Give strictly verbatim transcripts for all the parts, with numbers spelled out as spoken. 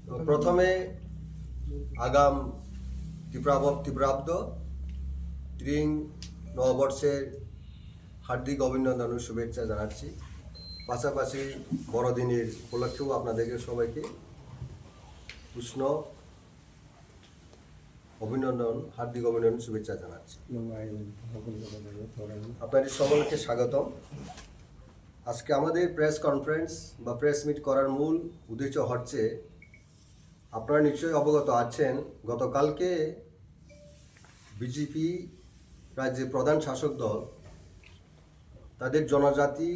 প্রথমে আগাম ত্রিপুরাব-, ত্রিপুরাব্দ ত্রিং নববর্ষের হার্দিক অভিনন্দন ও শুভেচ্ছা জানাচ্ছি। পাশাপাশি বড়দিনের উপলক্ষেও আপনাদেরকে সবাইকে উষ্ণ অভিনন্দন, হার্দিক অভিনন্দন, শুভেচ্ছা জানাচ্ছি। আপনাদের সকলকে স্বাগতম। আজকে আমাদের প্রেস কনফারেন্স বা প্রেস মিট করার মূল উদ্দেশ্য হচ্ছে, আপনারা নিশ্চয়ই অবগত আছেন, গতকালকে বিজেপি রাজ্যের প্রধান শাসক দল তাদের জনজাতি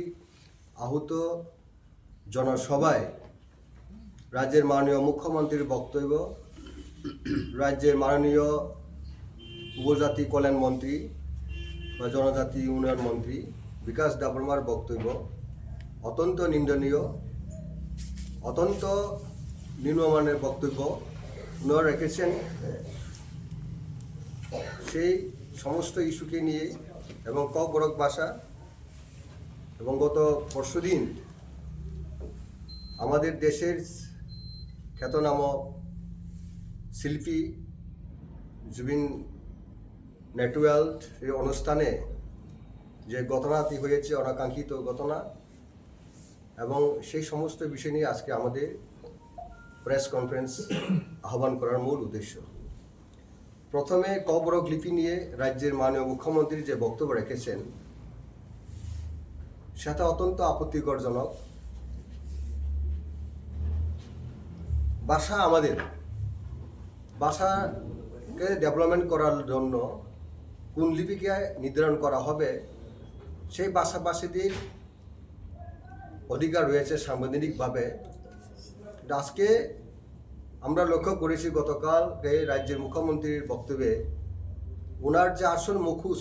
আহত জনসভায় রাজ্যের মাননীয় মুখ্যমন্ত্রীর বক্তব্য, রাজ্যের মাননীয় উপজাতি কল্যাণ মন্ত্রী বা জনজাতি উন্নয়ন মন্ত্রী বিকাশ দেববর্মার বক্তব্য অত্যন্ত নিন্দনীয়, অত্যন্ত নিম্নমানের বক্তব্য উনারা রেখেছেন। সেই সমস্ত ইস্যুকে নিয়ে এবং ককবরক ভাষা এবং গত পরশুদিন আমাদের দেশের খ্যাতনামা শিল্পী জুবিন নটিয়াল এই অনুষ্ঠানে যে ঘটনাটি হয়েছে, অনাকাঙ্ক্ষিত ঘটনা, এবং সেই সমস্ত বিষয় নিয়ে আজকে আমাদের প্রেস কনফারেন্স আহ্বান করার মূল উদ্দেশ্য। প্রথমে ককবরক লিপি নিয়ে রাজ্যের মাননীয় মুখ্যমন্ত্রী যে বক্তব্য রেখেছেন, সেটা অত্যন্ত আপত্তিকরজনক। ভাষা আমাদের, ভাষাকে ডেভেলপমেন্ট করার জন্য কোন লিপিকে নির্ধারণ করা হবে, সেই ভাষাভাষীদের অধিকার রয়েছে সাংবিধানিকভাবে। কিন্তু আজকে আমরা লক্ষ্য করেছি, গতকাল এই রাজ্যের মুখ্যমন্ত্রীর বক্তব্যে ওনার যে আসল মুখোশ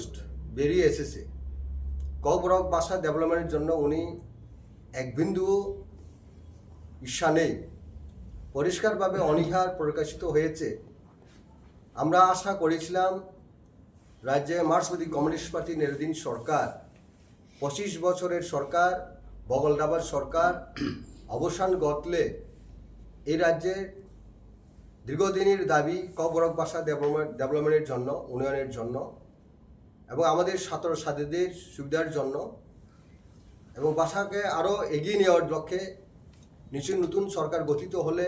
বেরিয়ে এসেছে, ককবরক ভাষা ডেভেলপমেন্টের জন্য উনি এক বিন্দুও ইচ্ছা নেই। পরিষ্কারভাবে অনীহার প্রকাশিত হয়েছে। আমরা আশা করেছিলাম রাজ্যে মার্ক্সবাদী কমিউনিস্ট পার্টি নেতৃত্বাধীন সরকার, পঁচিশ বছরের সরকার, বগলডাবার সরকার অবসান ঘটলে এই রাজ্যের দীর্ঘদিনের দাবি ককবরক ভাষা ডেভেলপমেন্ট, ডেভেলপমেন্টের জন্য, উন্নয়নের জন্য এবং আমাদের ছাত্র ছাত্রীদের সুবিধার জন্য এবং ভাষাকে আরও এগিয়ে নেওয়ার লক্ষ্যে নিশ্চয়ই নতুন সরকার গঠিত হলে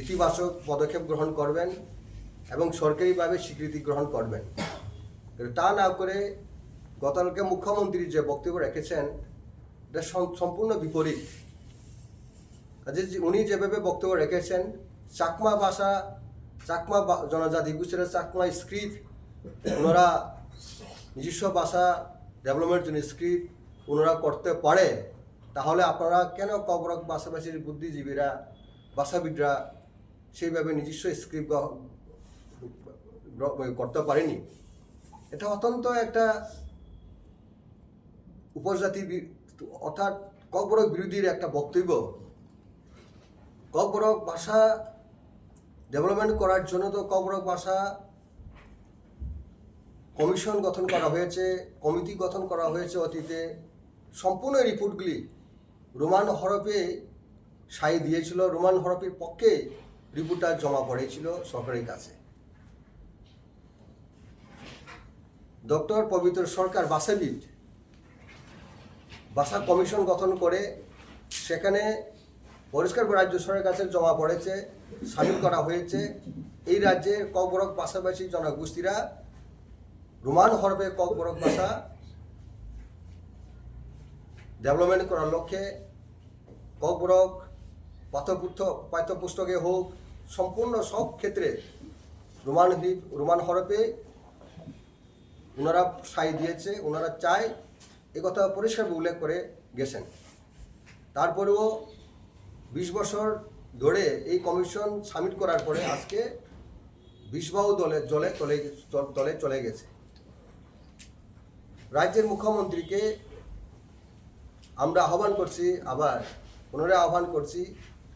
ইতিবাচক পদক্ষেপ গ্রহণ করবেন এবং সরকারিভাবে স্বীকৃতি গ্রহণ করবেন। কিন্তু তা না করে গতকালকে মুখ্যমন্ত্রী যে বক্তব্য রেখেছেন, এটা সম-, সম্পূর্ণ বিপরীত। কাজে যে উনি যেভাবে বক্তব্য রেখেছেন, চাকমা ভাষা, চাকমা বা-, জনজাতি গোষ্ঠীরা চাকমা স্ক্রিপ্ট ওনারা নিজস্ব ভাষা ডেভেলপমেন্টের জন্য স্ক্রিপ্ট ওনারা করতে পারে, তাহলে আপনারা কেন ককবরক ভাষাভাষীর বুদ্ধিজীবীরা, ভাষাবিদরা সেইভাবে নিজস্ব স্ক্রিপ্ট গ্রহ-, গ্রহ-, করতে পারেনি? এটা অত্যন্ত একটা উপজাতি বি-, অর্থাৎ ককবরক বিরোধীর একটা বক্তব্য। ককবরক ভাষা ডেভেলপমেন্ট করার জন্য তো ককবরক ভাষা কমিশন গঠন করা হয়েছে, কমিটি গঠন করা হয়েছে অতীতে। সম্পূর্ণ রিপোর্টগুলি রোমান হরফে সাই দিয়েছিল, রোমান হরফের পক্ষে রিপোর্টটা জমা পড়েছিল সরকারের কাছে। ডক্টর পবিত্র সরকার ভাষাবিদ ভাষা কমিশন গঠন করে সেখানে পরিষ্কার রাজ্য সরকারের কাছে জমা পড়েছে, সাবমিট করা হয়েছে। এই রাজ্যে ককবরক ভাষাভাষী জনগোষ্ঠীরা রোমান হরফে ককবরক ভাষা ডেভেলপমেন্ট করার লক্ষ্যে ককবরক পাঠ্যপুস্তক, পাঠ্যপুস্তকে হোক, সম্পূর্ণ সব ক্ষেত্রে রোমান হি-, রোমান হরফে ওনারা সাই দিয়েছে, ওনারা চায়, এ কথা পরিষ্কারভাবে উল্লেখ করে গেছেন। তারপরেও বিশ বছর ধরে এই কমিশন সাবমিট করার পরে আজকে বিষবায়ু দলে, জলে, তলে, তলে চলে গেছে। রাজ্যের মুখ্যমন্ত্রীকে আমরা আহ্বান করছি, আবার পুনরায় আহ্বান করছি,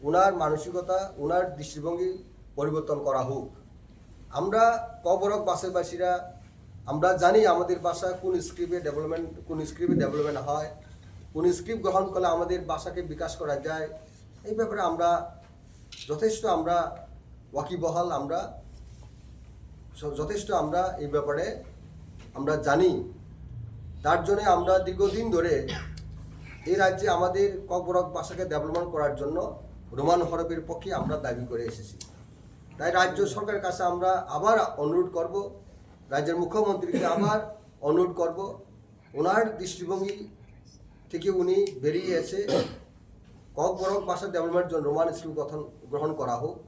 ওনার মানসিকতা, ওনার দৃষ্টিভঙ্গি পরিবর্তন করা হোক। আমরা ককবরক ভাষাভাষীরা, আমরা জানি আমাদের ভাষা কোন স্ক্রিপ্টে ডেভেলপমেন্ট, কোন স্ক্রিপ্টে ডেভেলপমেন্ট হয়, কোন স্ক্রিপ্ট গ্রহণ করলে আমাদের ভাষাকে বিকাশ করা যায়। এই ব্যাপারে আমরা যথেষ্ট আমরা ওয়াকিবহাল, আমরা স-, যথেষ্ট আমরা এই ব্যাপারে আমরা জানি। তার জন্য আমরা দীর্ঘদিন ধরে এই রাজ্যে আমাদের ককবরক ভাষাকে ডেভেলপমেন্ট করার জন্য রোমান হরফের পক্ষে আমরা দাবি করে এসেছি। তাই রাজ্য সরকারের কাছে আমরা আবার অনুরোধ করব, রাজ্যের মুখ্যমন্ত্রীকে আবার অনুরোধ করব, ওনার দৃষ্টিভঙ্গি থেকে উনি বেরিয়ে এসে ককবরক ভাষা ডেভেলপমেন্টের জন্য রোমান স্ক্রিপ্ট গঠন, গ্রহণ করা হোক,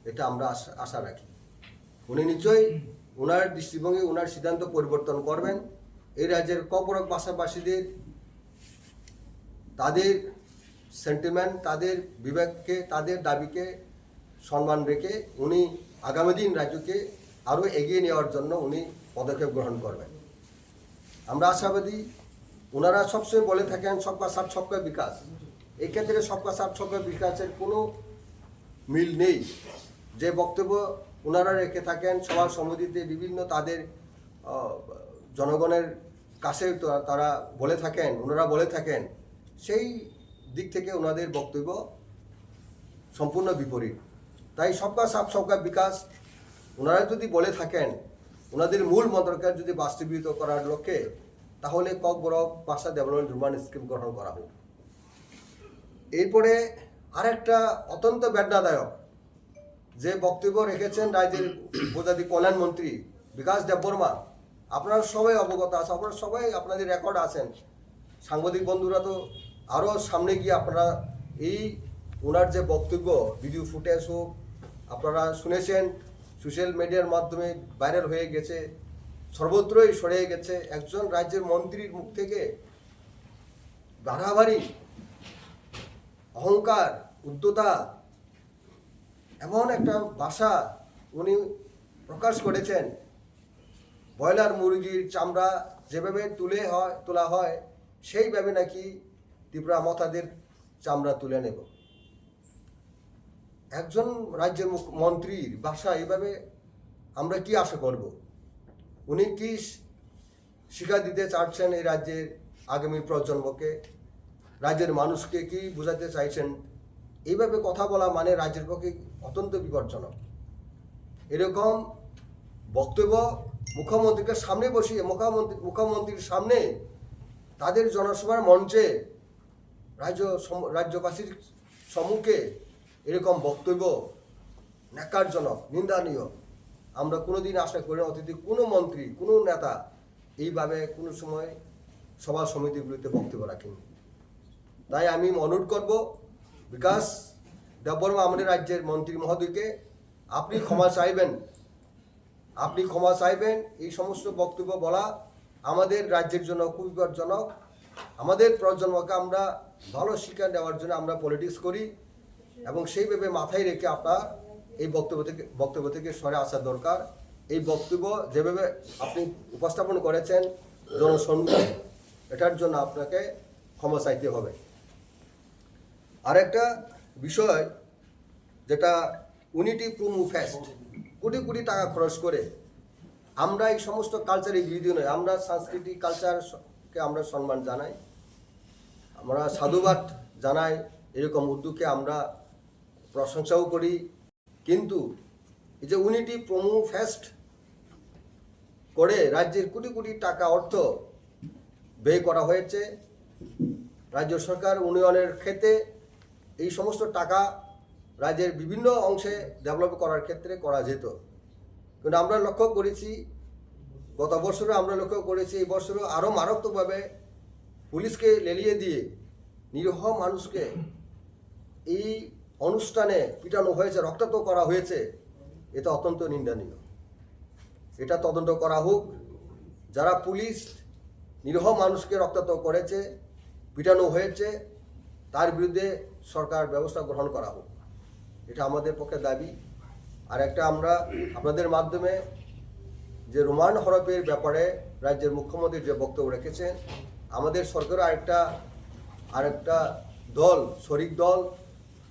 এটা আমরা আশা, আশা রাখি। উনি নিশ্চয়ই ওনার দৃষ্টিভঙ্গি, ওনার সিদ্ধান্ত পরিবর্তন করবেন। এই রাজ্যের ককবরক ভাষাভাষীদের তাদের সেন্টিমেন্ট, তাদের বিবেককে, তাদের দাবিকে সম্মান রেখে উনি আগামী দিন রাজ্যকে আরও এগিয়ে নেওয়ার জন্য উনি পদক্ষেপ গ্রহণ করবেন। আমরা আশাবাদী। ওনারা সবসময় বলে থাকেন সবকা সাথ সবকা বিকাশ। এই ক্ষেত্রে সবকা সাথ সবকা বিকাশের কোনো মিল নেই। যে বক্তব্য ওনারা রেখে থাকেন সভা সমিতিতে বিভিন্ন তাদের, আহ, জনগণের কাছে তো তারা বলে থাকেন, ওনারা বলে থাকেন, সেই দিক থেকে ওনাদের বক্তব্য সম্পূর্ণ বিপরীত। তাই সবকা সাথ সবকা বিকাশ ওনারা যদি বলে থাকেন, ওনাদের মূল মন্ত্রকে যদি বাস্তবায়িত করার লক্ষ্যে, তাহলে ককবরক ভাষা ডেভেলপমেন্ট রোমান স্ক্রিপ্ট গ্রহণ করা হোক। এরপরে আরেকটা অত্যন্ত বেদনাদায়ক যে বক্তব্য রেখেছেন রাজ্যের উপজাতি কল্যাণ মন্ত্রী বিকাশ দেববর্মা, আপনারা সবাই অবগত আছেন, আপনারা সবাই, আপনাদের রেকর্ড আছেন, সাংবাদিক বন্ধুরা তো আরও সামনে গিয়ে আপনারা এই ওনার যে বক্তব্য, ভিডিও ফুটেজ হোক, আপনারা শুনেছেন, সোশ্যাল মিডিয়ার মাধ্যমে ভাইরাল হয়ে গেছে, সর্বত্রই ছড়িয়ে গেছে। একজন রাজ্যের মন্ত্রীর মুখ থেকে বাড়াবাড়ি, অহংকার, উদ্ধতা, এমন একটা ভাষা উনি প্রকাশ করেছেন, ব্রয়লার মুরগির চামড়া যেভাবে তুলে হয়, তোলা হয়, সেইভাবে নাকি ত্রিপুরা মথাদের চামড়া তুলে নেব। একজন রাজ্যের মুখ-, মন্ত্রীর ভাষা এইভাবে আমরা কি আশা করব? উনি কি শিক্ষা দিতে চাচ্ছেন এই রাজ্যের আগামী প্রজন্মকে, রাজ্যের মানুষকে কি বোঝাতে চাইছেন? এইভাবে কথা বলা মানে রাজ্যের পক্ষে অত্যন্ত বিপজ্জনক। এরকম বক্তব্য মুখ্যমন্ত্রীকে সামনে বসিয়ে, মুখ্যমন্ত্রী, মুখ্যমন্ত্রীর সামনে তাদের জনসভার মঞ্চে রাজ্য সম-, রাজ্যবাসীর সম্মুখে এরকম বক্তব্য ন্যাক্কারজনক, নিন্দনীয়। আমরা কোনোদিন আশা করি না অতীতে কোনো মন্ত্রী, কোনো নেতা এইভাবে কোনো সময় সভা সমিতিগুলিতে বক্তব্য রাখেনি। তাই আমি অনুরোধ করব, বিকাশ দেববর্মা আমাদের রাজ্যের মন্ত্রী মহোদয়কে, আপনি ক্ষমা চাইবেন, আপনি ক্ষমা চাইবেন। এই সমস্ত বক্তব্য বলা আমাদের রাজ্যের জন্য খুব বিপজ্জনক। আমাদের প্রজন্মকে আমরা ভালো শিক্ষা দেওয়ার জন্য আমরা পলিটিক্স করি এবং সেইভাবে মাথায় রেখে আপনার এই বক্তব্য থেকে, বক্তব্য থেকে সরে আসা দরকার। এই বক্তব্য যেভাবে আপনি উপস্থাপন করেছেন জনসম্মুখে, এটার জন্য আপনাকে ক্ষমা চাইতে হবে। আরেকটা বিষয়, যেটা ইউনিটি প্রোমো ফেস্ট, কোটি কোটি টাকা খরচ করে আমরা এই সমস্ত কালচারের বিরোধী নই, আমরা সাংস্কৃতিক কালচারকে আমরা সম্মান জানাই, আমরা সাধুবাদ জানাই, এরকম উদ্যোগকে আমরা প্রশংসাও করি। কিন্তু এই যে ইউনিটি প্রোমো ফেস্ট করে রাজ্যের কোটি কোটি টাকা অর্থ ব্যয় করা হয়েছে, রাজ্য সরকার উন্নয়নের ক্ষেত্রে এই সমস্ত টাকা রাজ্যের বিভিন্ন অংশে ডেভেলপ করার ক্ষেত্রে করা যেত। কিন্তু আমরা লক্ষ্য করেছি, গত বছরও আমরা লক্ষ্য করেছি, এই বছরও আরও মারাত্মকভাবে পুলিশকে লেলিয়ে দিয়ে নিরীহ মানুষকে এই অনুষ্ঠানে পিটানো হয়েছে, রক্তাক্ত করা হয়েছে, এটা অত্যন্ত নিন্দনীয়। এটা তদন্ত করা হোক। যারা পুলিশ নিরীহ মানুষকে রক্তাক্ত করেছে, পিটানো হয়েছে, তার বিরুদ্ধে সরকার ব্যবস্থা গ্রহণ করা হোক। এটা আমাদের পক্ষে দাবি। আর একটা, আমরা আপনাদের মাধ্যমে যে রোমান হরফের ব্যাপারে রাজ্যের মুখ্যমন্ত্রী যে বক্তব্য রেখেছেন, আমাদের সরকারও আরেকটা, আরেকটা দল, শরিক দল,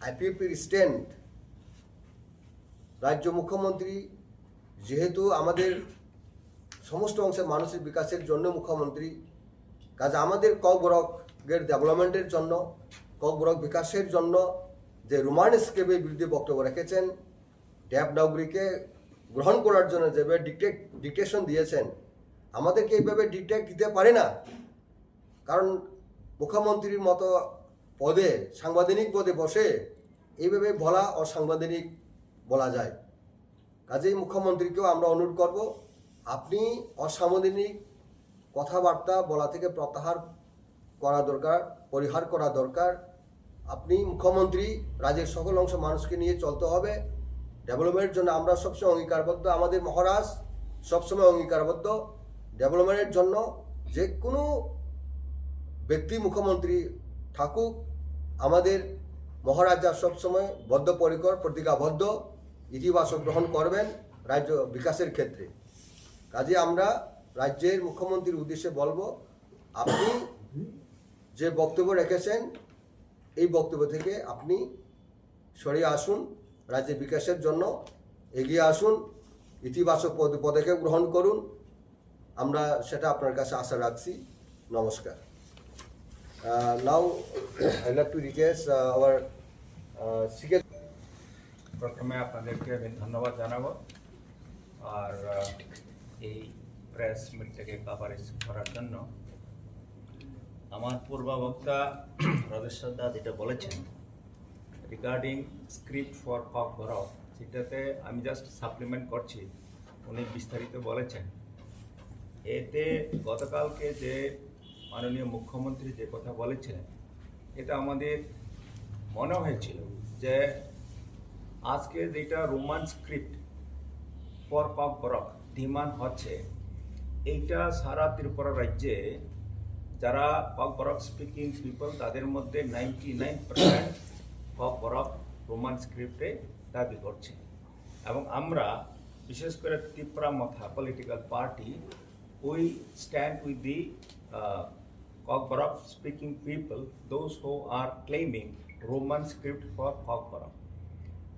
আইপিএফটির স্ট্যান্ড। রাজ্য মুখ্যমন্ত্রী যেহেতু আমাদের সমস্ত অংশের মানুষের বিকাশের জন্য মুখ্যমন্ত্রী, কাজে আমাদের ককবরকের ডেভেলপমেন্টের জন্য, ককবরক বিকাশের জন্য যে রোমান স্ক্রিপ্টের বিরুদ্ধে বক্তব্য রেখেছেন, দেবনাগরীকে গ্রহণ করার জন্য যেভাবে ডিক্টেট ডিক্টেশন দিয়েছেন, আমাদেরকে এইভাবে ডিক্টেট দিতে পারে না। কারণ মুখ্যমন্ত্রীর মতো পদে, সাংবিধানিক পদে বসে এইভাবে বলা অসাংবিধানিক বলা যায়। কাজেই মুখ্যমন্ত্রীকেও আমরা অনুরোধ করব, আপনি অসাংবিধানিক কথাবার্তা বলা থেকে প্রত্যাহার করা দরকার, পরিহার করা দরকার। আপনি মুখ্যমন্ত্রী, রাজ্যের সকল অংশ মানুষকে নিয়ে চলতে হবে। ডেভেলপমেন্টের জন্য আমরা সবসময় অঙ্গীকারবদ্ধ, আমাদের মহারাজ সবসময় অঙ্গীকারবদ্ধ ডেভেলপমেন্টের জন্য। যে কোনো ব্যক্তি মুখ্যমন্ত্রী থাকুক, আমাদের মহারাজা সবসময় বদ্ধপরিকর, প্রতিজ্ঞাবদ্ধ, ইতিবাচক গ্রহণ করবেন রাজ্য বিকাশের ক্ষেত্রে। কাজে আমরা রাজ্যের মুখ্যমন্ত্রীর উদ্দেশ্যে বলবো, আপনি যে বক্তব্য রেখেছেন, এই বক্তব্য থেকে আপনি সরে আসুন, রাজ্যের বিকাশের জন্য এগিয়ে আসুন, ইতিবাচক পদ- পদক্ষেপ গ্রহণ করুন। আমরা সেটা আপনার কাছে আশা রাখছি। নমস্কার। Uh, now, I'd like to request uh, our uh, C K প্রথমে আপনাদেরকে আমি ধন্যবাদ জানাবো। আর আহ, এই প্রেস মিটটাকে কভারেজ করার জন্য আমার পূর্ববক্তা রজেশ্বর দা যেটা বলেছেন রিগার্ডিং স্ক্রিপ্ট ফর ককবরক, সেটাতে আমি জাস্ট সাপ্লিমেন্ট করছি। উনি বিস্তারিত বলেছেন। এতে গতকালকে যে মাননীয় মুখ্যমন্ত্রী যে কথা বলেছিলেন, এটা আমাদের মনে হয়েছিল যে আজকে যেটা রোমান স্ক্রিপ্ট ফর ককবরক ডিমান্ড হচ্ছে, এইটা সারা ত্রিপুরা রাজ্যে যারা ককবরক স্পিকিং পিপল, তাদের মধ্যে নাইনটি নাইন পার্সেন্ট ককবরক রোমান স্ক্রিপ্টে দাবি করছে। এবং আমরা বিশেষ করে তিপ্রা মথা political party, we stand with the uh, Kokborok speaking people, those who are claiming Roman script for Kokborok.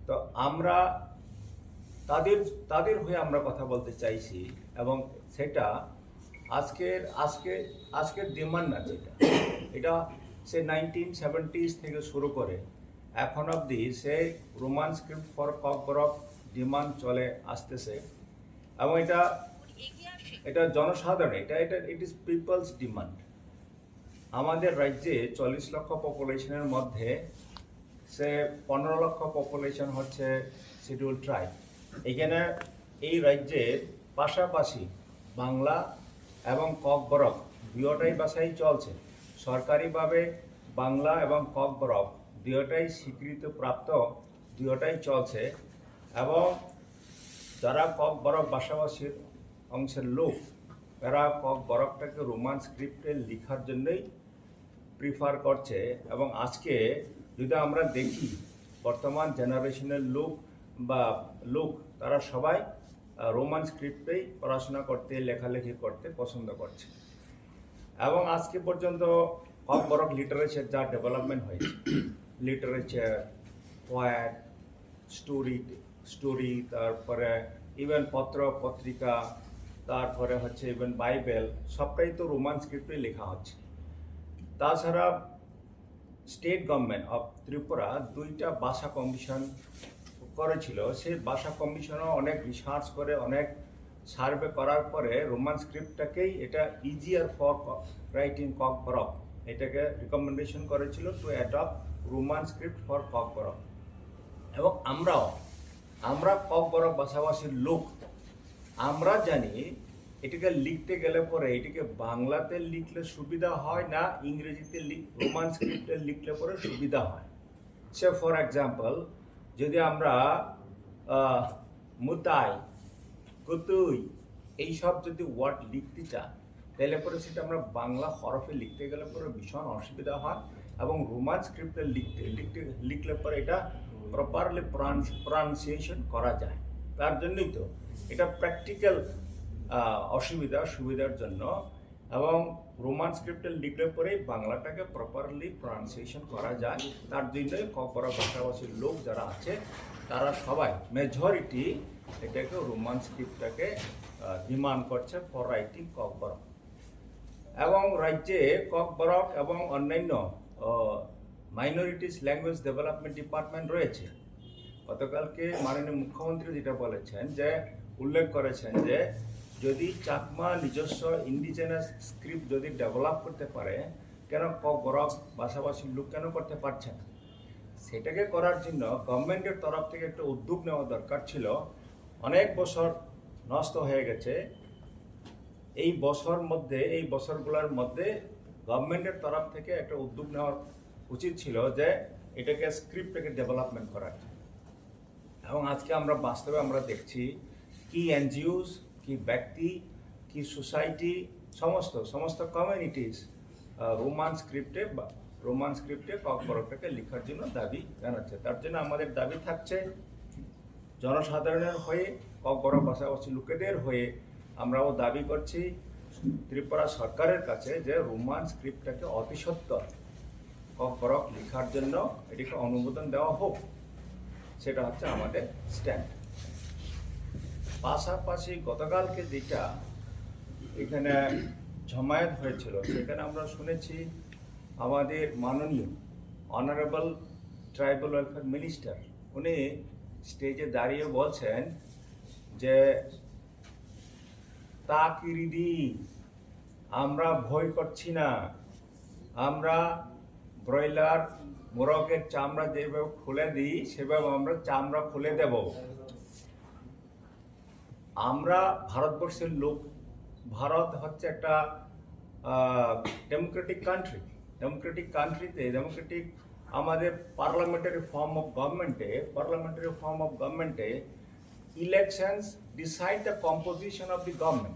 তো আমরা তাদের তাদের হয়ে আমরা কথা বলতে চাইছি। এবং সেটা আজকের আজকে আজকের ডিমান্ড না, যেটা এটা সে নাইনটিন সেভেন্টিজ থেকে শুরু করে এখন অবধি সেই রোমান স্ক্রিপ্ট ফর ককবরক ডিমান্ড চলে আসতেছে। এবং এটা এটা জনসাধারণ, এটা এটা ইট ইজ পিপলস ডিমান্ড। আমাদের রাজ্যে চল্লিশ লক্ষ পপুলেশনের মধ্যে সে পনেরো লক্ষ পপুলেশন হচ্ছে শিডিউল ট্রাইব। এখানে এই রাজ্যে পাশাপাশি বাংলা এবং ককবরক দুয়োটাই ভাষাই চলছে। সরকারিভাবে বাংলা এবং ককবরক দুয়োটাই স্বীকৃতিপ্রাপ্ত, দুয়োটাই চলছে। এবং যারা ককবরক ভাষাভাষীর অংশের লোক, তারা ককবরকটাকে রোমান স্ক্রিপ্টে লেখার জন্যই প্রিফার করছে। এবং আজকে যদি আমরা দেখি, বর্তমান জেনারেশনের লোক বা লোক, তারা সবাই রোমান স্ক্রিপ্টেই পড়াশোনা করতে, লেখালেখি করতে পছন্দ করছে। এবং আজকে পর্যন্ত ককবরক লিটারেচার যা ডেভেলপমেন্ট হয়েছে, লিটারেচার, পোয়েট, স্টোরি স্টোরি তারপরে ইভেন পত্র পত্রিকা, তারপরে হচ্ছে ইভেন বাইবেল, সবটাই তো রোমান স্ক্রিপ্টে লেখা হচ্ছে। তাছাড়া স্টেট গভর্নমেন্ট অফ ত্রিপুরা দুইটা ভাষা কমিশন করেছিল। সেই ভাষা কমিশনও অনেক রিসার্চ করে, অনেক সার্ভে করার পরে রোমান স্ক্রিপ্টটাকেই এটা ইজিয়ার ফর রাইটিং ককবরক, এটাকে রিকমেন্ডেশন করেছিল two adopt Roman script for Kokborok. এবং আমরাও, আমরা ককবরক ভাষাভাষীর লোক, আমরা জানি এটাকে লিখতে গেলে পরে এটাকে বাংলাতে লিখলে সুবিধা হয় না ইংরেজিতে লিখ- রোমান স্ক্রিপ্টে লিখলে পরে সুবিধা হয়। সে ফর এক্সাম্পল, যদি আমরা আহ, মুতাই, কুতুই, এইসব যদি ওয়ার্ড লিখতে চান, তাহলে পরে সেটা আমরা বাংলা হরফে লিখতে গেলে পরে ভীষণ অসুবিধা হয়। এবং রোমান স্ক্রিপ্টে লিখতে লিখতে লিখলে পরে এটা প্রপারলি প্রনাউন্সিয়েশন করা যায়। তার জন্যই তো এটা প্র্যাকটিক্যাল অসুবিধা সুবিধার জন্য। এবং রোমান স্ক্রিপ্টে লিখলে পরে বাংলাটাকে প্রপারলি প্রনাউন্সিয়েশন করা যায়। তার জন্যই ককবরক ভাষাভাষীর লোক যারা আছে, তারা সবাই মেজরিটি এটাকে রোমান স্ক্রিপ্টটাকে ডিমান্ড করছে ফর রাইটিং ককবরক। এবং রাজ্যে ককবরক এবং অন্যান্য আহ, মাইনরিটিস ল্যাঙ্গুয়েজ ডেভেলপমেন্ট ডিপার্টমেন্ট রয়েছে। গতকালকে মাননীয় মুখ্যমন্ত্রী যেটা বলেছেন, যে উল্লেখ করেছেন যে যদি চাকমা নিজস্ব ইন্ডিজিনাস স্ক্রিপ্ট যদি ডেভেলপ করতে পারে, কেন ককবরক ভাষাভাষীর লোক কেন করতে পারছে না? সেটাকে করার জন্য গভর্নমেন্টের তরফ থেকে একটা উদ্যোগ নেওয়া দরকার ছিল। অনেক বছর নষ্ট হয়ে গেছে। এই বছর মধ্যে, এই বছরগুলোর মধ্যে গভর্নমেন্টের তরফ থেকে একটা উদ্যোগ নেওয়া উচিত ছিল যে এটাকে, স্ক্রিপ্টটাকে ডেভেলপমেন্ট করার জন্য। এবং আজকে আমরা বাস্তবে আমরা দেখছি কি এনজিওস, কি ব্যক্তি, কি সোসাইটি, সমস্ত সমস্ত কমিউনিটিস রোমান স্ক্রিপ্টে বা রোমান স্ক্রিপ্টে ককবরকটাকে লেখার জন্য দাবি জানাচ্ছে। তার জন্য আমাদের দাবি থাকছে, জনসাধারণের হয়ে, ককবরক ভাষাভাষী লোকেদের হয়ে আমরাও দাবি করছি ত্রিপুরা সরকারের কাছে যে রোমান স্ক্রিপ্টটাকে অতি সত্বর ককবরক লেখার জন্য এটিকে অনুমোদন দেওয়া হোক, সেটা হচ্ছে আমাদের স্ট্যান্ড। পাশাপাশি গতকালকে যেটা এখানে জমায়েত হয়েছিল, সেখানে আমরা শুনেছি আমাদের মাননীয় অনারেবল ট্রাইবাল ওয়েলফেয়ার মিনিস্টার উনি স্টেজে দাঁড়িয়ে বলছেন যে, "তাকিরিদি, আমরা ভয় করছি না, আমরা ব্রয়লার মোরগের চামড়া যেভাবে খুলে দিই, সেভাবে আমরা চামড়া খুলে দেব।" আমরা ভারতবর্ষের লোক, ভারত হচ্ছে একটা ডেমোক্রেটিক কান্ট্রি। ডেমোক্রেটিক কান্ট্রিতে, ডেমোক্রেটিক, আমাদের পার্লামেন্টারি ফর্ম অফ গভর্নমেন্টে, পার্লামেন্টারি ফর্ম অফ গভর্নমেন্টে elections decide the composition of the government.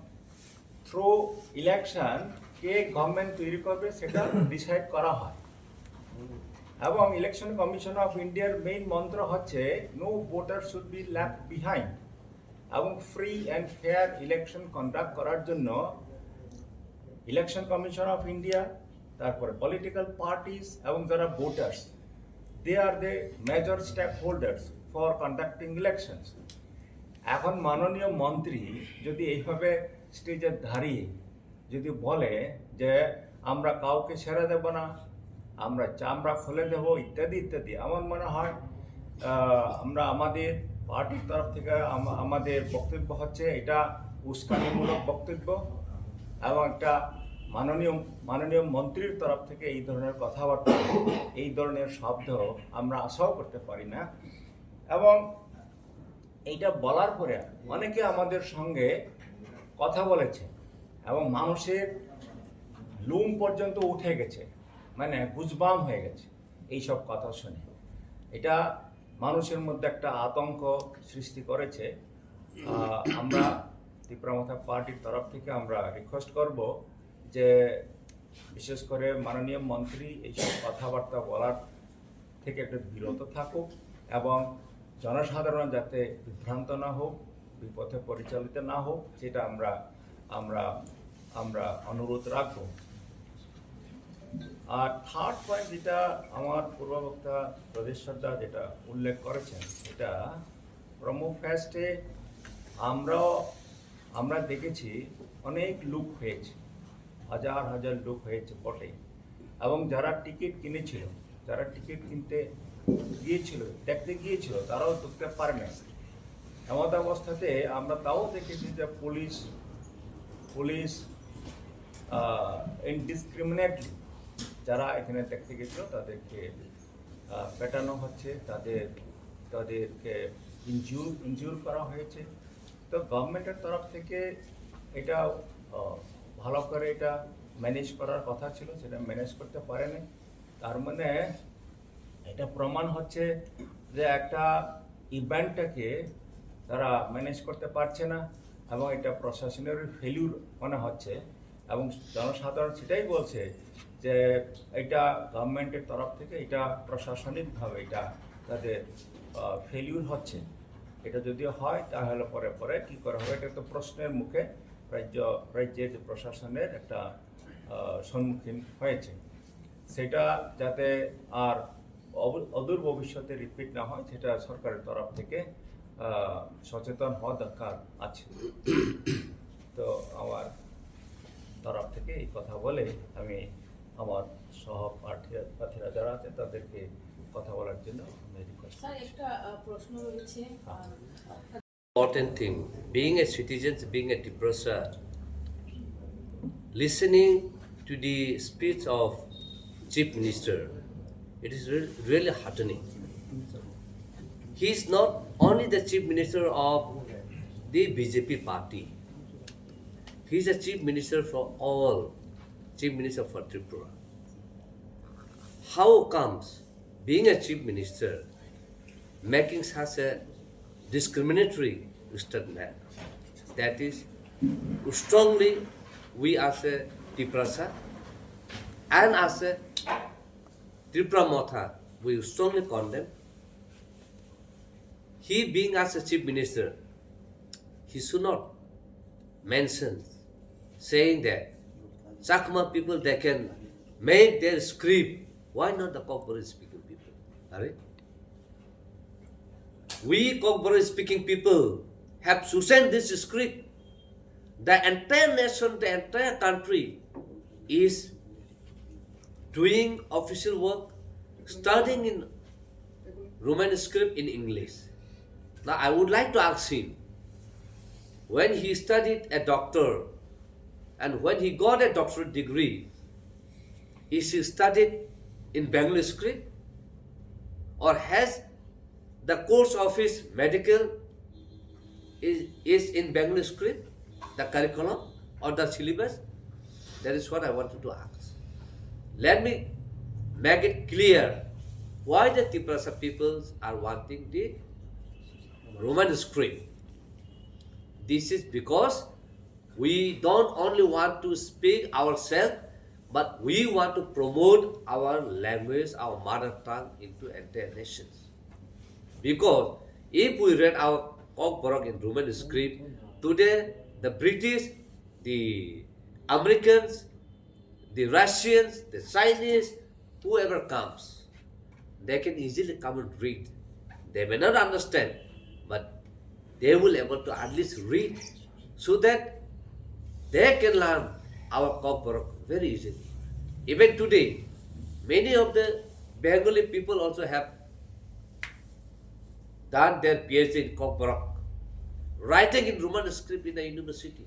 Through election কে গভর্নমেন্ট তৈরি করবে, সেটা ডিসাইড করা হয়। এবং ইলেকশন কমিশন অফ ইন্ডিয়ার মেইন মন্ত্র হচ্ছে, "No voter should be left behind।" এবং free and fair election conduct করার জন্য ইলেকশন কমিশন অফ ইন্ডিয়া, তারপরে পলিটিক্যাল পার্টিস এবং যারা voters, they are the major stakeholders for conducting elections। এখন মাননীয় মন্ত্রী যদি এইভাবে স্টেজে দাঁড়িয়ে যদি বলে যে আমরা কাউকে ছেড়ে দেব না, আমরা চামড়া খুলে দেব ইত্যাদি ইত্যাদি, আমার মনে হয়, আহ, আমরা আমাদের পার্টির তরফ থেকে আম-, আমাদের বক্তব্য হচ্ছে এটা উস্কানিমূলক বক্তব্য, এবং একটা মাননীয়, মাননীয় মন্ত্রীর তরফ থেকে এই ধরনের কথাবার্তা, এই ধরনের শব্দ আমরা আশাও করতে পারি না। এবং এইটা বলার পরে অনেকে আমাদের সঙ্গে কথা বলেছে এবং মানুষের লোম পর্যন্ত উঠে গেছে, মানে গুজবাম হয়ে গেছে এইসব কথা শুনে। এটা মানুষের মধ্যে একটা আতঙ্ক সৃষ্টি করেছে। আহ, আমরা ত্রিপুরা মথা পার্টির তরফ থেকে আমরা রিকোয়েস্ট করব যে বিশেষ করে মাননীয় মন্ত্রী এইসব কথাবার্তা বলার থেকে একটু বিরত থাকুক এবং জনসাধারণ যাতে বিভ্রান্ত না হোক, বিপথে পরিচালিত না হোক, সেটা আমরা, আমরা, আমরা অনুরোধ রাখব। আর থার্ড পয়েন্ট, যেটা আমার পূর্ববক্তা প্রদেশ সর্দার যেটা উল্লেখ করেছেন, এটা প্রমো ফেস্টে আমরাও, আমরা দেখেছি অনেক লুট হয়েছে, হাজার হাজার লুট হয়েছে বটে, এবং যারা টিকিট কিনেছিল, যারা টিকিট কিনতে গিয়েছিল, দেখতে গিয়েছিল, তারাও ঢুকতে পারে না। এমন অবস্থাতে আমরা তাও দেখেছি যে পুলিশ, পুলিশ ইনডিসক্রিমিনেটলি যারা এখানে দেখতে গেছিল তাদেরকে আহ, পেটানো হচ্ছে, তাদের, তাদেরকে ইনজিউর, ইনজিউর করা হয়েছে। তো গভর্নমেন্টের তরফ থেকে এটা, আহ, ভালো করে এটা ম্যানেজ করার কথা ছিল, সেটা ম্যানেজ করতে পারেনি। তার মানে এটা প্রমাণ হচ্ছে যে একটা ইভেন্টটাকে তারা ম্যানেজ করতে পারছে না এবং এটা প্রশাসনের ফেলিউর মনে হচ্ছে। এবং জনসাধারণ সেটাই বলছে যে এটা গভর্নমেন্টের তরফ থেকে, এটা প্রশাসনিকভাবে এটা তাদের ফেলিউর হচ্ছে। এটা যদি হয় তাহলে পরে পরে কী করা হবে, এটা তো প্রশ্নের মুখে রাজ্য, রাজ্যের যে প্রশাসনের একটা আহ, সম্মুখীন হয়েছে, সেটা যাতে আর অব- অদূর ভবিষ্যতে রিপিট না হয়, সেটা সরকারের তরফ থেকে আহ, সচেতন হওয়া দরকার আছে। তো আমার তরফ থেকে এই কথা বলে আমি আমার সহ প্রার্থীরা প্রার্থীরা যারা আছেন তাদেরকে কথা বলার জন্য আমি রিকোয়েস্ট স্যার, একটা আহ, প্রশ্ন রয়েছে। আহ, Important thing, being a citizen, being a Tiprasa, listening to the speech of Chief Minister, it is re- really heartening. He is not only the Chief Minister of the B J P party, he is a Chief Minister for all, Chief Minister for Tripura. How comes being a Chief Minister making such a discriminatory statement? That is, strongly we as a Tiprasa and as a Tipra Motha, we strongly condemn. He being as a Chief Minister, he should not mention saying that Chakma people, they can make their script. Why not the Kokborok speaking people? Are? We Kokborok speaking people have chosen this script. The entire nation, the entire country is doing official work, studying in Roman script in English. Now I would like to ask him, when he studied a doctor and when he got a doctorate degree, is he studied in Bengali script or has the course of his medical is, is in Bengali script, the curriculum or the syllabus? That is what I wanted to ask. Let me make it clear why the Tiprasa peoples are wanting the Roman script. This is because we don't only want to speak ourselves, but we want to promote our language, our mother tongue into entire nations. Because if we read our Kokborok in Roman script, today the British, the Americans, the Russians, the Chinese, whoever comes, they can easily come and read. They may not understand, but they will able to at least read so that they can learn our Kokborok very easily. Even today, many of the Bengali people also have done their P H D in Kokborok, writing in Roman script in the university.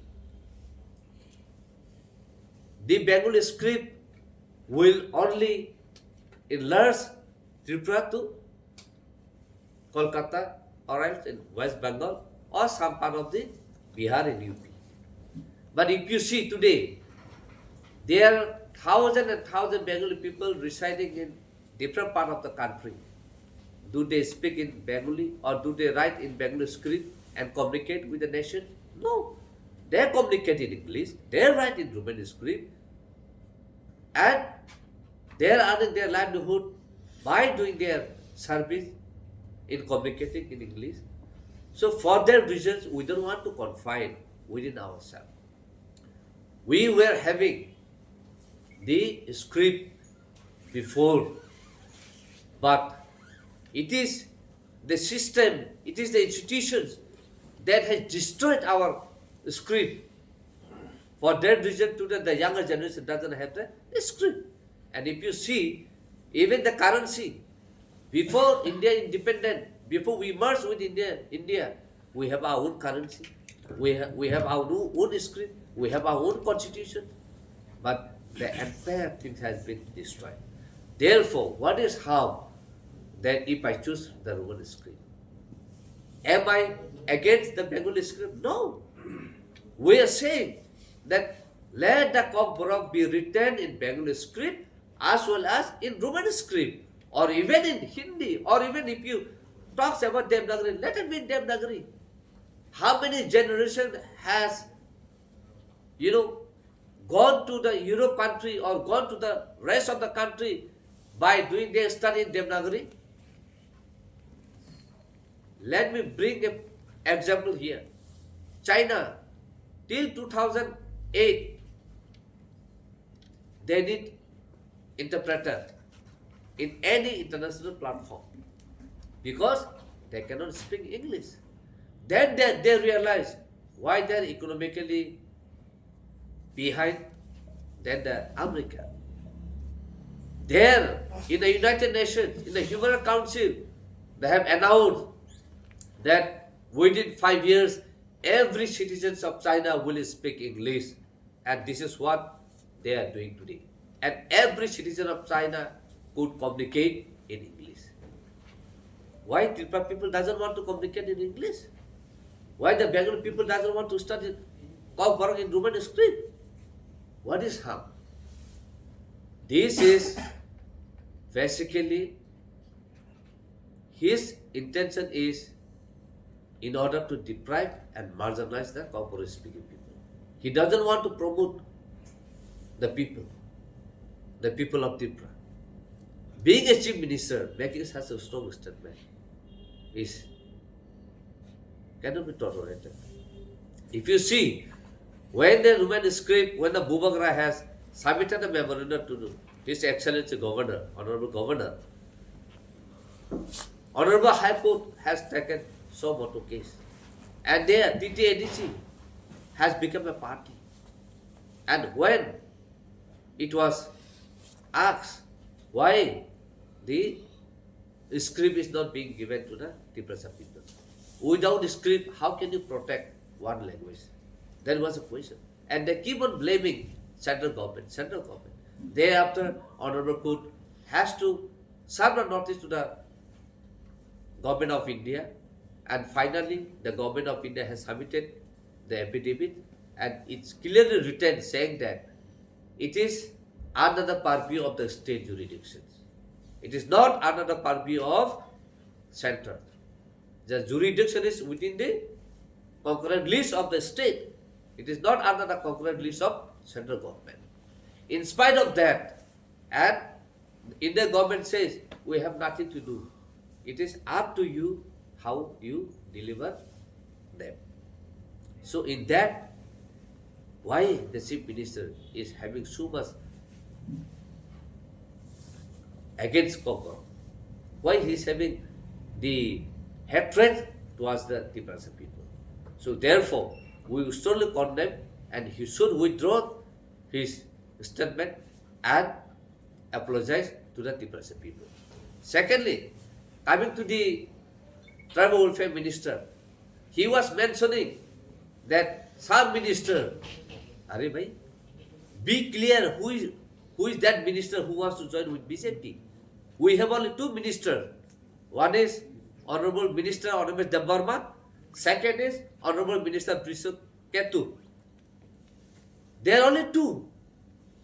The Bengali script will only enlarge Tripura to Kolkata or else in West Bengal or some part of the Bihar and U P. But if you see today, there are thousand and thousand Bengali people residing in different part of the country. Do they speak in Bengali or do they write in Bengali script and communicate with the nation? No. They communicate in English, they write in Roman script, and they are earning their livelihood by doing their service in communicating in English. So for that reasons, we don't want to confine within ourselves. We were having the script before, but it is the system, it is the institutions that has destroyed our script. For that reason, today the younger generation doesn't have the script. And if you see, even the currency, before India independent, before we merge with India, India, we have our own currency, we, ha- we have our own, own script, we have our own constitution, but the entire thing has been destroyed. Therefore, what is harm that if I choose the Roman script? Am I against the Bengali script? No. We are saying that let the Kokborok be written in Bengali script as well as in Roman script, or even in Hindi, or even if you talks about Devanagari, let it be in Devanagari. How many generation has, you know, gone to the Europe country or gone to the rest of the country by doing their study in Devanagari? Let me bring an example here. China, till two thousand eight, they need interpreter in any international platform because they cannot speak English. Then they, they realize why they are economically behind than the America. There, in the United Nations, in the Human Rights Council, they have announced that within five years, every citizens of China will speak English. And this is what they are doing today. And every citizen of China could communicate in English. Why Tripura people doesn't want to communicate in English? Why the Bengali people doesn't want to study Kokborok in Roman script? What is harm? This is basically his intention is in order to deprive and marginalize the Kokborok speaking people. He doesn't want to promote the people, the people of Tripura. Being a chief minister, making such a strong statement is cannot be tolerated. If you see, when the Roman script, when the Bubagra has submitted a memorandum to His Excellency Governor, Honorable Governor, Honorable High Court has taken suo motu case. And there, T T A D C has become a party. And when it was asked why the script is not being given to the Tiprasa people. Without script, how can you protect one language? That was a question. And they keep on blaming central government, central government. Thereafter, Honorable Court has to serve a notice to the Government of India, and finally, the Government of India has submitted the affidavit, and it's clearly written saying that it is under the purview of the state jurisdictions. It is not under the purview of center. The jurisdiction is within the concurrent list of the state. It is not under the concurrent list of central government. In spite of that, and Indian government says, "We have nothing to do." It is up to you how you deliver them. So in that, why the chief minister is having so much against Kokborok? Why he is having the hatred towards the Tiprasa people? So therefore, we strongly condemn, and he should withdraw his statement and apologize to the Tiprasa people. Secondly, coming to the tribal welfare minister, he was mentioning that some minister, are bhai, be clear who is, who is that minister who wants to join with B J P. We have only two minister. One is Honorable Minister Animesh Debbarma. Second is Honorable Minister Brishaketu. There are only two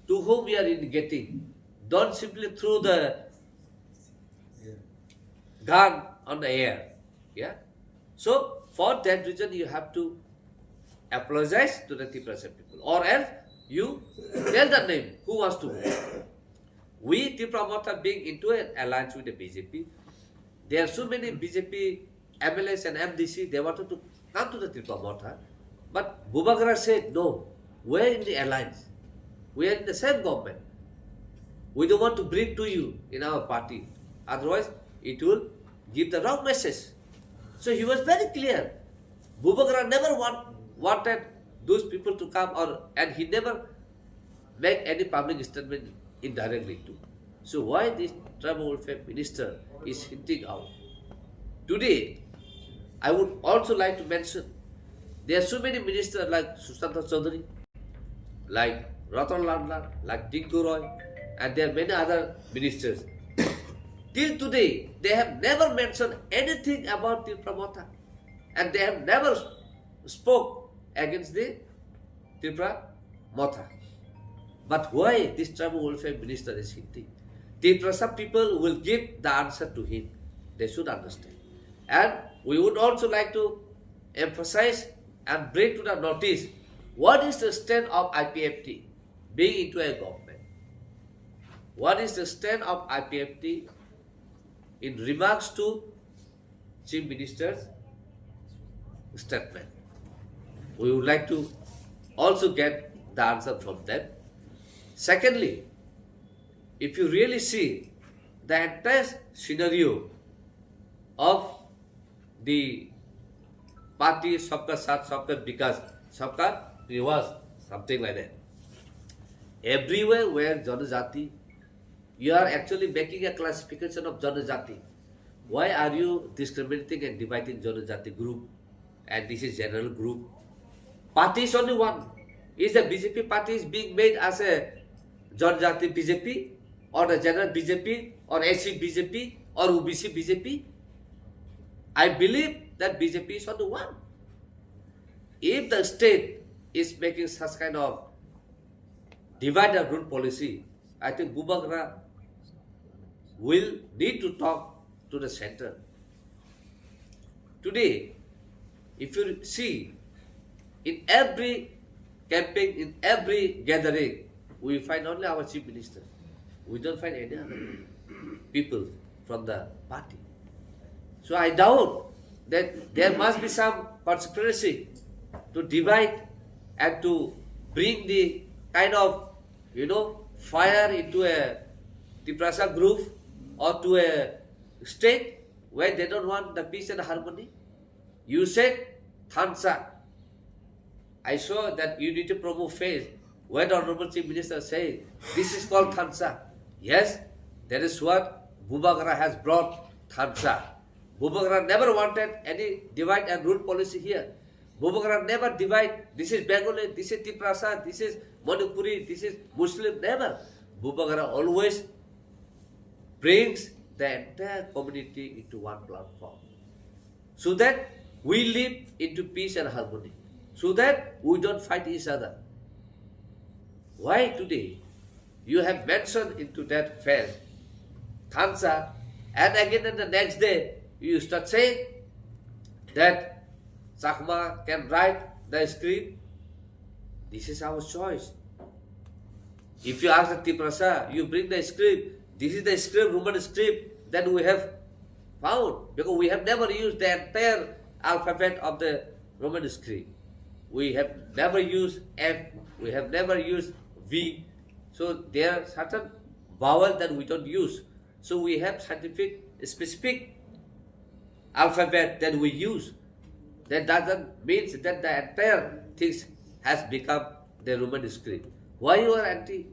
to whom we are indicating. Don't simply throw the gun on the air. Yeah. So for that reason, you have to apologize to the Tiprasa people, or else you tell the name who wants to vote. We Tipra Motha being into an alliance with the B J P, there are so many B J P M L As and M D C, they wanted to come to the Tipra Motha, but Bubagra said, "No, we are in the alliance. We are in the same government. We don't want to bring to you in our party. Otherwise, it will give the wrong message." So he was very clear. Bubagra never want, wanted those people to come, or, and he never make any public statement indirectly too. So why this tribal welfare minister is hinting out? Today, I would also like to mention, there are so many ministers like Sushanta Chaudhary, like Ratan Lal Nath, like Tinku Roy, and there are many other ministers. Till today, they have never mentioned anything about Tipra Motha, and they have never spoke against the Tipra Motha. But why this tribal welfare minister is hinting? Tiprasa people will give the answer to him. They should understand. And we would also like to emphasize and bring to the notice what is the stand of I P F T being into a government. What is the stand of I P F T in remarks to Chief Minister's statement? We would like to also get the answer from them. Secondly, if you really see the entire scenario of the party Sabka Saath, Sabka Vikas, Sabka Viwas, something like that. Everywhere where Janajati You are actually making a classification of Janajati. Why are you discriminating and dividing Janajati group and this is general group? Party is only one. Is the B J P party is being made as a Janajati B J P or the general B J P or S C B J P or O B C B J P? I believe that B J P is only one. If the state is making such kind of divide and rule policy, I think Bubagra will need to talk to the center. Today, if you see, in every campaign, in every gathering, we find only our chief minister. We don't find any other people from the party. So I doubt that there must be some conspiracy to divide and to bring the kind of, you know, fire into a Tiprasa group or to a state where they don't want the peace and harmony. You said Thansa. I saw that unity promo face where the Honorable Chief Minister said, "This is called Thansa." Yes, that is what Bubagra has brought, Thansa. Bubagra never wanted any divide and rule policy here. Bubagra never divide, this is Bengali, this is Tiprasa, this is Manipuri, this is Muslim, never. Bubagra always brings the entire community into one platform so that we live into peace and harmony, so that we don't fight each other. Why today you have mentioned into that fair Thansa, and again in the next day you start saying that Chakma can write the script? This is our choice. If you ask the Tiprasa, you bring the script, this is the script, Roman script that we have found, because we have never used the entire alphabet of the Roman script. We have never used F, we have never used V. So there are certain vowel that we don't use. So we have scientific, specific alphabet that we use. That doesn't mean that the entire things has become the Roman script. Why you are anti?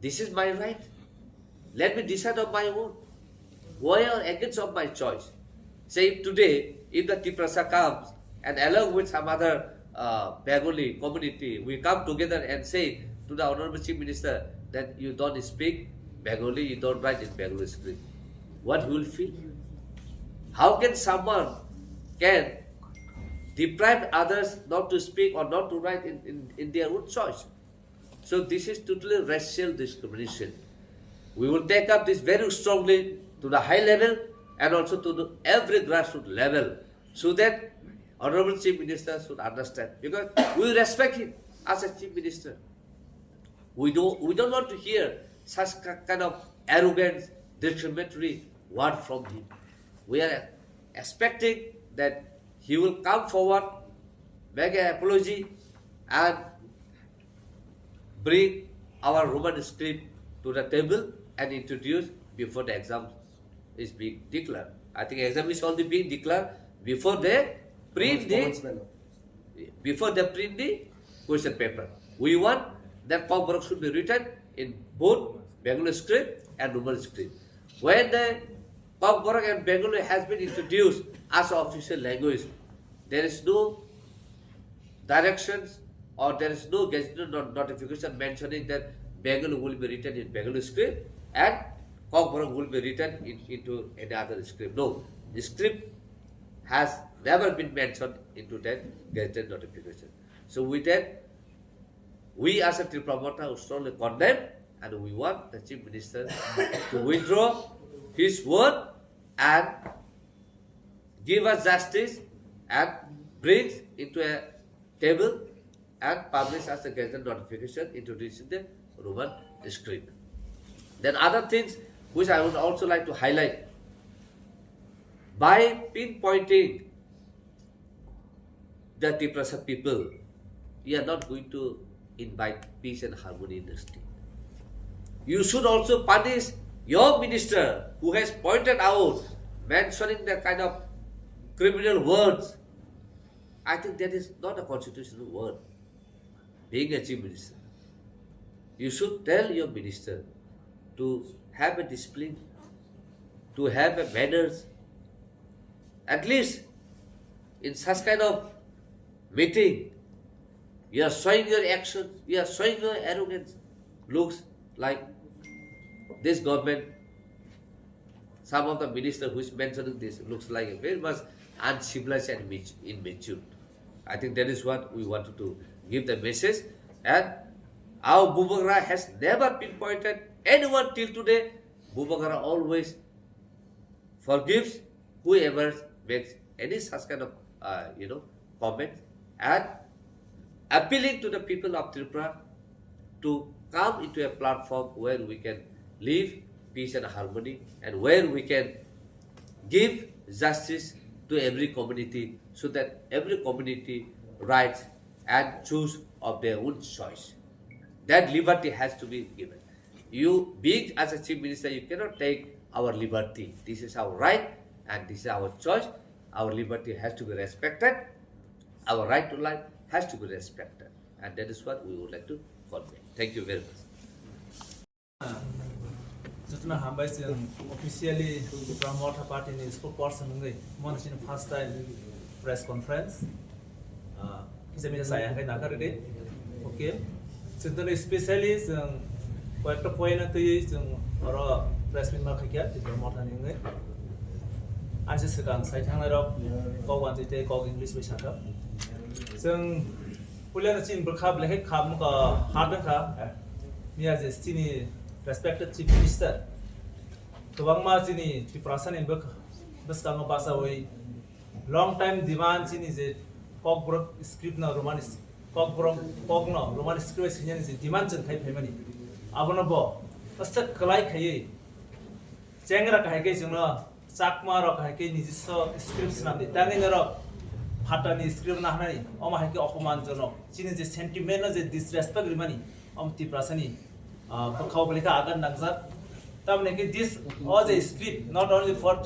This is my right. Let me decide on my own. Why you are against of my choice? Say if today, if the Tiprasa comes and along with some other uh, Bengali community, we come together and say to the Honorable Chief Minister that you don't speak Bengali, you don't write in Bengali script. What he will feel? How can someone can deprive others not to speak or not to write in, in, in their own choice? So this is totally racial discrimination. We will take up this very strongly to the high level and also to the every grassroots level, so that Honorable Chief Minister should understand, because we respect him as a Chief Minister. We do, we don't want to hear such ki-, kind of arrogant, discriminatory word from him. We are expecting that he will come forward, make an apology, and bring our Roman script to the table and introduce before the exam is being declared. I think exam is only being declared before they print the, before they print the question paper. We want that Kokborok should be written in both Bengali script and Roman script. When the Kokborok and Bengali has been introduced as official language, there is no directions or there is no gazette not-, notification mentioning that Bengali will be written in Bengali script and Kokborok will be written in, into any other script. No, the script has never been mentioned into that gazette notification. So with that, we as a Tipra Motha strongly condemn and we want the Chief Minister to withdraw his word and give us justice and bring into a table and publish as a gazette notification introducing the Roman script. Then other things which I would also like to highlight, by pinpointing the Tiprasa people, you are not going to invite peace and harmony in the state. You should also punish your minister who has pointed out, mentioning the kind of criminal words. I think that is not a constitutional word. Being a chief minister, you should tell your minister to have a discipline, to have a manners. At least in such kind of meeting, you are showing your action, you are showing your arrogance. Looks like this government, some of the minister who is mentioning this looks like a very much uncivilized and immat-, immature. I think that is what we wanted to give the message. And our Bubagra has never pinpointed anyone till today. Bubagra always forgives whoever makes any such kind of, uh, you know, comments, and appealing to the people of Tripura to come into a platform where we can live peace and harmony and where we can give justice to every community so that every community rights and choose of their own choice. That liberty has to be given. You, being as a chief minister, you cannot take our liberty. This is our right and this is our choice. Our liberty has to be respected. Our right to life has to be respected. And that is what we would like to convey. Thank you very much. Jotno hambai, chwng officially Tipra Motha Party ni spokesperson wngwi mano chini first time press conference. Ah, kisa misa saya khe nakha rwdi. Okay. Chwng tono specially chwng koyekta point no twiwi chwng oro press meet ma khaikha Tipra Motha ni wngwi. Ani se swkang sai thangnai rok kok wanjwi tei kok English bai sakha. Chwng puila no chini bwkha belai khe kham wngkha, hard wngkha. Miya je chini respected chief minister kwbangma chini Tiprasa ni bwk-, bwskango bachawi long time demand chini je Kokborok script no Roman s-, Kokborok kok no Roman script bai swinani je demand chwng khai phaimani, abono bo aswk kwlai khaiwi chengra kahai khe chwngno Chakma rok hai khe nijiswa script swnamdi, tangwi norok phatani script nahnai, omo hai khe opoman jonok. Chini je sentiment no je disrespect rimani, omo Tiprasani, ah, bwkhao belai khe agan nangjak. Tamni khe this, o je script not only for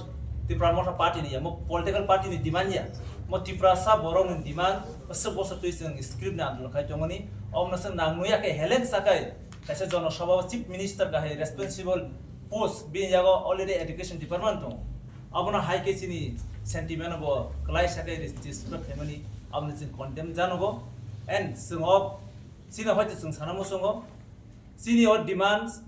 Tipra Motha Party ni, ya, mo political party ni demand ya, mo Tiprasa borok ni demand, bwswk bwswk twi chwng script ni andolon khai tongmani, omo no chwng nang nuya khe heleng sakai, kaisa Jono Sabha o Chief Minister kahai responsible post, bini yago already education department tongo. Abono hai khe chini sentiment bo kwlai sakai disrespect khaimani, abono chwng condemn janogo. And chwng o chini hoite chwng sana muchungo, chini o demands,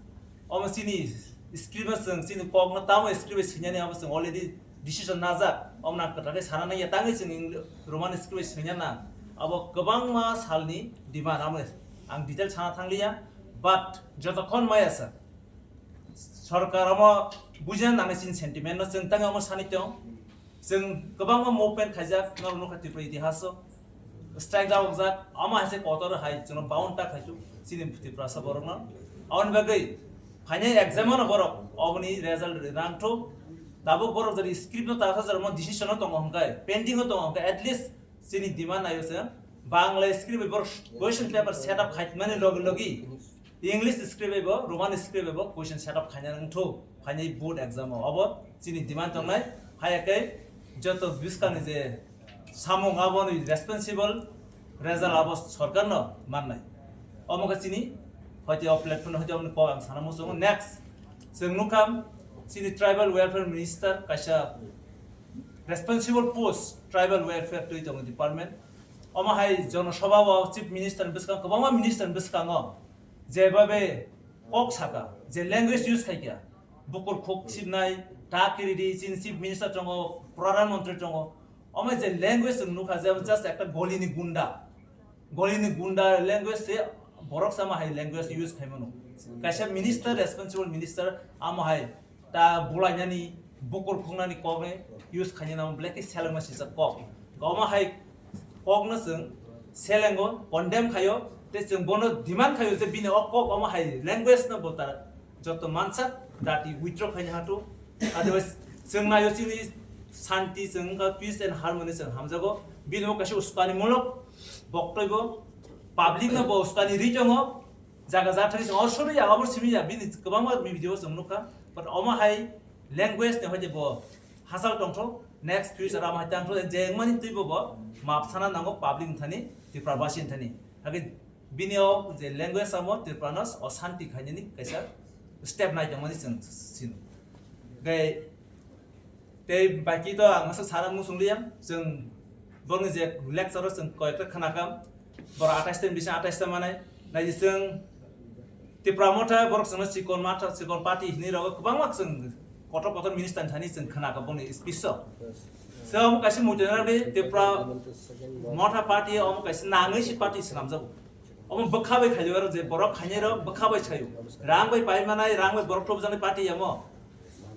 omo chini script no chwng chini kok no tamo script bai swinani, abo chwng already decision najak, omo nang kwtal khe sana nangya, tangwi chwng Roman script bai swinana, abo kwbangma salni demand, amo ang detail sana thangliya, but jotokhon maya sa sorkar omo bujina nangnai chini sentiment no chwng tangwi omo sani tong. Chwng kwbangma movement khaijak, norok nukha Tripura itihaso. Strike jawokjak, omo hai se kotor hai chwngno bound ta khaisuk chini Tiprasa borokno. Aboni bagwi phainai exam-o no borok oboni result rwna wngthok. Tabuk borok jodi script no ta kha, jora mo decision no tongo hwnkhe, pending o tongo hwnkhe, at least chini demand naio se Bangla script bai borok question paper set up khaimani logi logi English script bai bo, Roman script bai bo question set up khaina wngthok phainai board exam-o. Obo chini demand tongnai, haya khe joto bwskangni je samung aboni responsible result abo sorkarno mannai. Omo khe chini hoite o platform hoite oboni kok ang sana muchungo. Next, chwng nukha chini tribal welfare minister kaisa responsible post tribal welfare twi tongo department. Omo hai Jono Sabha o chief minister ni bwskango, kwbangma minister ni bwskango jebabe kok saka, je language use khaikha, bukur khuk sibnai, ta kiridi, chini chief minister tongo, pradhan mantri tongo, omo je language chwng nukha je just ekta golini gunda, golini gunda language se borok sama hai language use khaimano. Kaisa minister, responsible minister, amo hai ta bulainani, bukur khungnani kokni use khainani amo belai khe selengma sijak kok. Omo hai kokno chwng selengo, condemn khaio, tei chwng bono demand khaio je bini o kok omo hai language no bo ta joto mansak dati withdraw khaina hatu. Otherwise chwng naio chini santi, chwng wngkha peace and harmony chwng hamjago. Bini o kaisa uskanimulok boktoi bo public no bo uskani ri tongo. Jaga jathani chwng o suri ya, obor simi ya, bini kwbangma video chwng nukha. But omo hai language ni hoide bo hachal tongthok, next future amo hai tangthok, je wngmani twibo bo map sana nango public ni thani, Tripura basi ni thani. Hake bini o je language amo Tripura no o santi khainani kaisa step nai tongmani chwng sino. Tei tei baki to ang aswk sana muchung liya, chwng borokni je lecture o chwng koyekta khwnakam, borok atais ta bising atais ta manai, naidi chwng Tipra Motha borok chwngno chikon matha chikon party hinwi rogo kwbangma chwng kotor kotor minister thani chwng khwnakam boni speech o. Se omo kaisa muitu nang di Tipra Motha party omo kaisa nangwi si party swnamjago. Omo bwkha bai khaio aro je borok khainai rok bwkha bai chaio. Rang bai pai manai, rang bai borok thopjaknai party amo.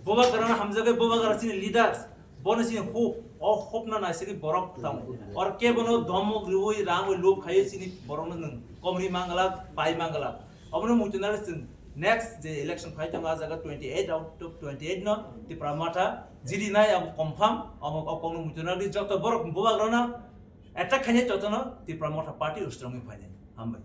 Bubagra no hamjagwi Bubagra chini leaders, bono chini hope, o hope no naisagwi borok tamo. Or ke bono domok riwi rang bai lob khaio chini borok no nwng komri mangala, pai mangala. Obono muitu nang di chwng next je election phai tongo a jaga twenty eight out of twenty eight no Tipra Motha jiri nai abo confirm, omo o kokno muitu nang di joto borok Bubagra no attack khainai jotono Tipra Motha party strong wi phainai. Hambai.